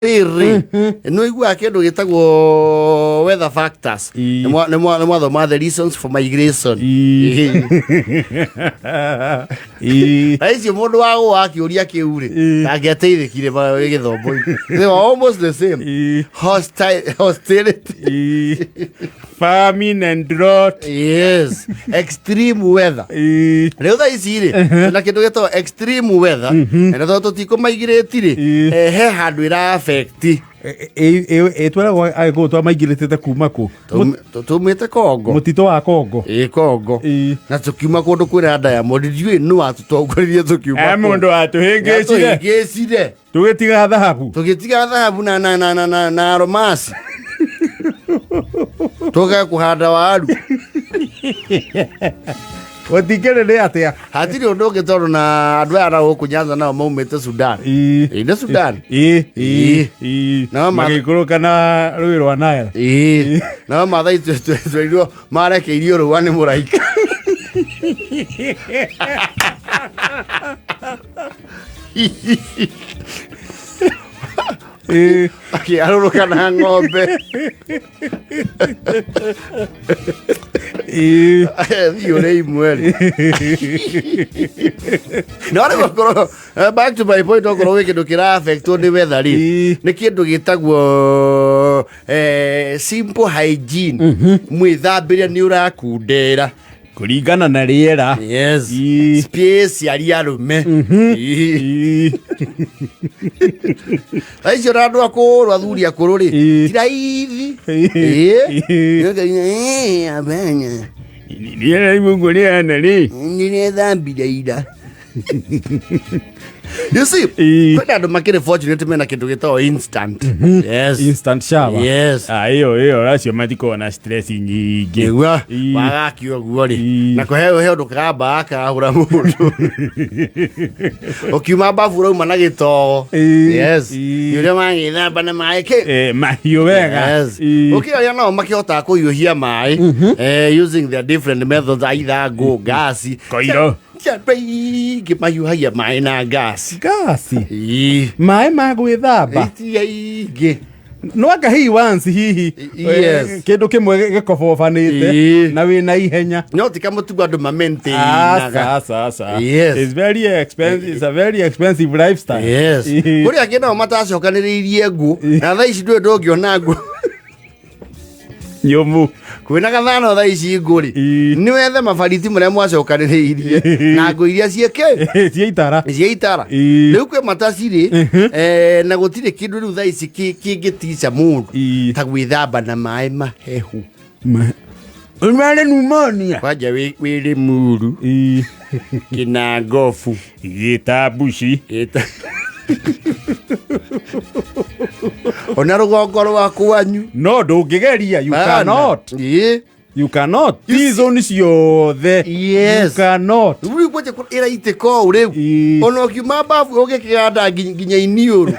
Rĩrĩ nĩ ũiguaga kĩndũ gĩtagwo weather factors? Ii. Nĩ mwathoma the reasons for migration? Ii. Ii. Na icio mũndũ wa gũa akĩũria kĩu rĩ, Ii. ndangĩateithĩkire gĩthomo-inĩ. They were almost the same. Ii. Hostility. Ii. Famine and drought. Yes, extreme weather. Ii. Rĩu thaa ici rĩ, twĩna kĩndũ gĩtagwo extreme weather, na tondũ tũtikũmaigirĩti rĩ, Ii. he handũ ĩra affect. Ĩtweragwo agĩkũyũ twamaingĩrĩtĩte kuma kũ? Tumĩte Kongo. Mũtitũ wa Kongo. Ĩ, Kongo. Ii. Na tũkiuma kũndũ kwĩna Diamond, ndiũĩ nũ watũtongoririe tũkiuma E kũu. mũndũ watũhĩngĩcire. Nĩatũhĩngĩcire. Tũgĩtiga thahabu. Tũgĩtiga thahabu na aromasi, tũkae kũhanda waru. Gũtikĩrĩ nĩ atĩa? Hatirĩ ũndũ ũngĩ, tondũ na andũ aya na gũkũ Nyanza nao maumĩte Sudan. Ii. Ĩ, nĩ Sudan. Ii. Ii. Ii. Nao Magĩikũrũka na rũĩ rwa Nile. Ĩĩ, nao Mathai twerirwo marekeirio rũa nĩ mũraika. Ii. Akĩarũrũka na ng'ombe. Ii. Thiĩ ũrĩ imwe rĩ, no rĩu okorwo, back to my point, okorwo gwĩ kĩndũ kĩra affectwo nĩ weather rĩ, Ii. nĩ kĩndũ gĩtagwo simple hygiene, mwĩthambĩre nĩ ũrakundera. Kũringana na rĩera. Yes. Ii. Space aria arũme. Ii. Ii. Thaa icio na andũ akũrũ, athuri akũrũ rĩ, Ii. ti raithi. Ii. Ĩĩ. Abana. Rĩera rĩmwe rĩhana rĩ. Nĩrethambire ira. You see, Ii. kwĩna andũ makĩrĩ fortunate mena kĩndũ gĩtagwo instant. Yes. Instant shower. Yes. Ah, ĩyo ĩyo acio matikoragwo na stress nyingĩ. Nĩguo. Ii. Wagakio ũguo rĩ, Ii. na kũhe he ũndũ karamba akahũra mũndũ ũkiuma mbabu ũrauma na gĩtogo. Ii. Yes. Ii. Nĩ ũrĩa magĩthamba na maĩ kĩ. Mahiũ wega. Yes. Ii. Gũkĩra arĩa nao makĩhotaga kũhiũhia maĩ using their different methods, either ngũ, ngasi. Koiro. Ti andũ aingĩ mahiũhagia maĩ na ngasi. Ngasi. Ii. Maĩ ma gwĩthamba. Ti aingĩ. No anga hihi once hihi. Yes. Kĩndũ kĩmwe gĩkobobanĩte Ii. na wĩna ihenya. No ti kamũtugo andũ mamaintainaga. Aca, aca, aca. Yes. It's very expensive. It's a very expensive lifestyle. Yes. Ii. Kũrĩ angĩ nao matacokanĩrĩirie ngũ, na thaa ici ndũĩ ndũngĩona ngũ. Nyũmũ. Kwĩna gathano thaa ici ngũ rĩ, Ii. nĩ wethe mabariti marĩa mwacokanĩrĩirie na ngũ iria ciĩkĩ Cia itara. cia itara. Ii. Rĩu kwĩ matacirĩ, na gũtirĩ kĩndũ rĩu thaa ici kĩngĩtica mũndũ Ii. ta gwĩthamba na maĩ mahehu. Ũrware pneumonia. Kwanja wĩ Rĩmuru, Ii. kĩnangobu. Gĩtambuci. Ona rũgongo rwa kwanyu. No ndũngĩgeria. You cannot. Ĩĩ. You cannot. T-zone ciothe. Yes. You cannot. Rĩu kwanja ĩraitĩka ũũ rĩu, Ĩĩ. ona ũkiuma mbabu ũgĩkĩganda nginya iniũrũ.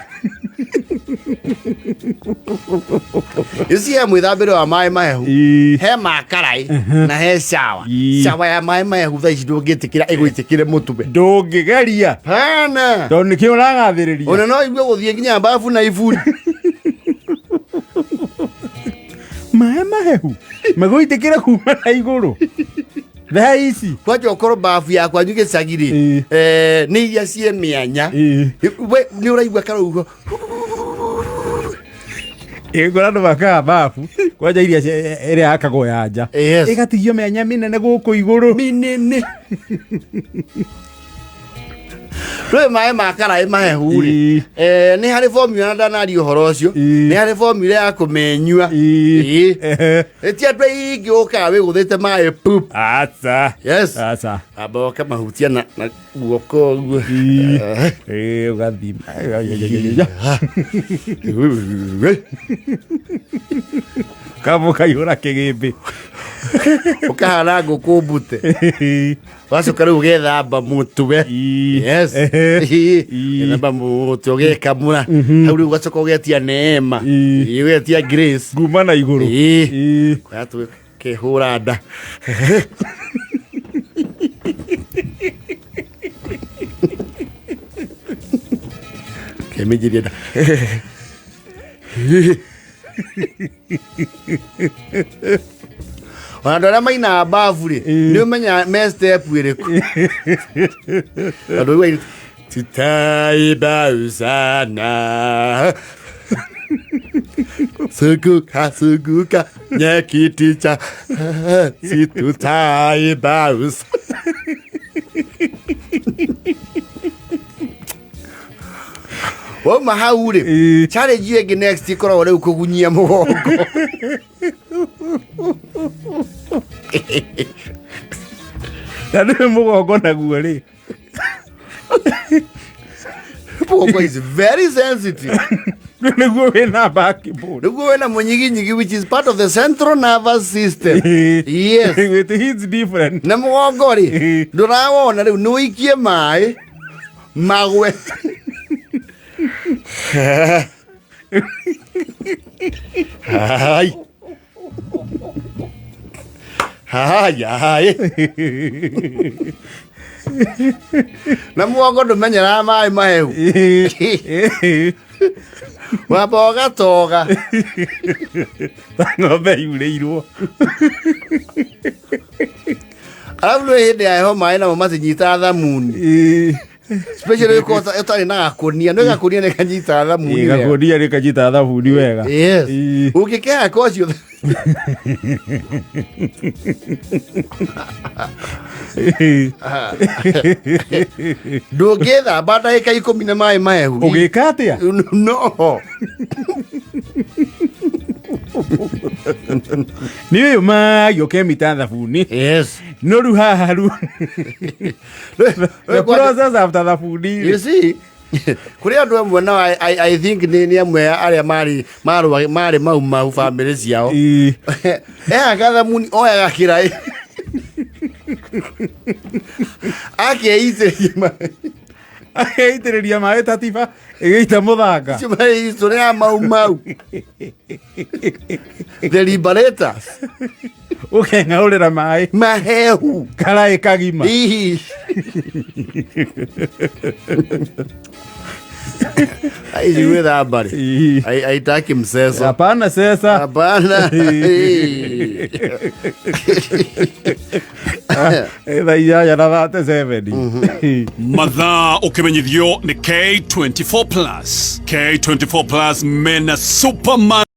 Ici he mwĩthambĩre wa maĩ mahehu, Ĩĩ. he makaraĩ na he cawa. Ĩĩ. Cawa ya maĩ mahehu thaa ici ndũngĩtĩkĩra ĩgũitĩkĩre mũtwe. Ndũngĩgeria. Hana. Tondũ nĩkĩo ũragathĩrĩria. Ona no igue gũthiĩ nginya mbabu na iburi. Maĩ mahehu magũitĩkĩra kuma na igũrũ thaa ici. Kwanja ũkorwo mbabu ya kwanyu gĩcagi rĩ, Ĩĩ. nĩ iria ciĩ mĩanya. Ĩĩ. We nĩ ũraigua karaugo. Ĩkora andũ makaga babu kwanja iria ĩrĩa yakagwo ya nja, Yes. ĩgatigio mĩanya mĩnene gũkũ igũrũ. Minene. Rĩu maĩ ma karaĩ mahehu rĩ, Ĩĩ. Nĩ harĩ formula, na ndanaria ũhoro ũcio. Ĩĩ. Nĩ harĩ formula ya kũmenyua. Ĩĩ. Ĩĩ. Ehe. Ĩti andũ aingĩ ũkaga wĩgũthĩte maĩ pup. Aca. Yes. Aca. Amba ũkamahutia na guoko ũguo. Ĩĩ. Ĩĩ, ũgathima. Kamũ kaihũra kĩgĩmbĩ. Ũkahana ngũkũ mbute. Wacoka rĩu ũgethamba mũtwe. Ĩĩ. Yes. Ehe. Ĩĩ. Ĩĩ. Gethamba mũtwe, ũgekamũra hau rĩu, ũgacoka ũgetia neema. Ĩĩ. Ĩĩ, ũgetia grace. Nguma na igũrũ. Ĩĩ. Ĩĩ. Kehũra nda. Kemĩnjĩria nda. Ona andũ arĩa mainaga babu rĩ, nĩ ũmenyaga me step ĩrĩkũ, tondũ rĩu tutaiba usana suguka suguka nyekiticha situtaiba usana. Wauma hau rĩ, challenge ĩyo ĩngĩ next ĩkoragwo rĩu kũgunyia mũgongo. Na nĩ mũgongo naguo rĩ. Mũgongo is very sensitive. Nĩguo wĩna backbone. Nĩguo wĩna mũnyiginyigi, which is part of the central nervous system. Yes. It hits different. Na mũgongo rĩ, ndũrawona rĩu nĩ ũikie maĩ magwe. Hai hai hai, na mũgongo ndũmenyeraga maĩ mahehu, wamba ũgatoga. Ta ng'ombe yurĩirwo. Arabu nĩ hĩndĩ ya heho maĩ namo matinyitaga thamuni, especially ũkorwo ũtarĩ na gakũnia, nĩ gakũnia nĩ kanyitaga thamuni wega. Gakũnia nĩ kanyitaga thabuni wega. Yes. Ũngĩkehaka ũcio ndũngĩthamba ndagĩka 10 na maĩ mahehu. Ũgĩka atĩa? No. Nĩ ũyũ mai ũkemita thabuni. Yes. No rĩu haha rĩu the process after thabuni. You see, kũrĩ andũ amwe nao I think nĩ amwe arĩa marĩ marĩ mau mau bamĩrĩ ciao. Ehaka thamuni oyaga kĩraĩ akeitĩrĩria maĩ. Ageitĩrĩria maĩ ta tiba ĩgĩita mũthanga. Icio maĩ icio nĩ ya mau mau, the liberators. Ũkeng'aũrĩra maĩ mahehu karaĩ kagima. Hihi aici gwĩthamba rĩ, aitaki mseso. Hapana sesa. Hapana. Thaa 8 na 37. Mathaa ũkĩmenyithio nĩ K24 Plus. K24 Plus mena Superman.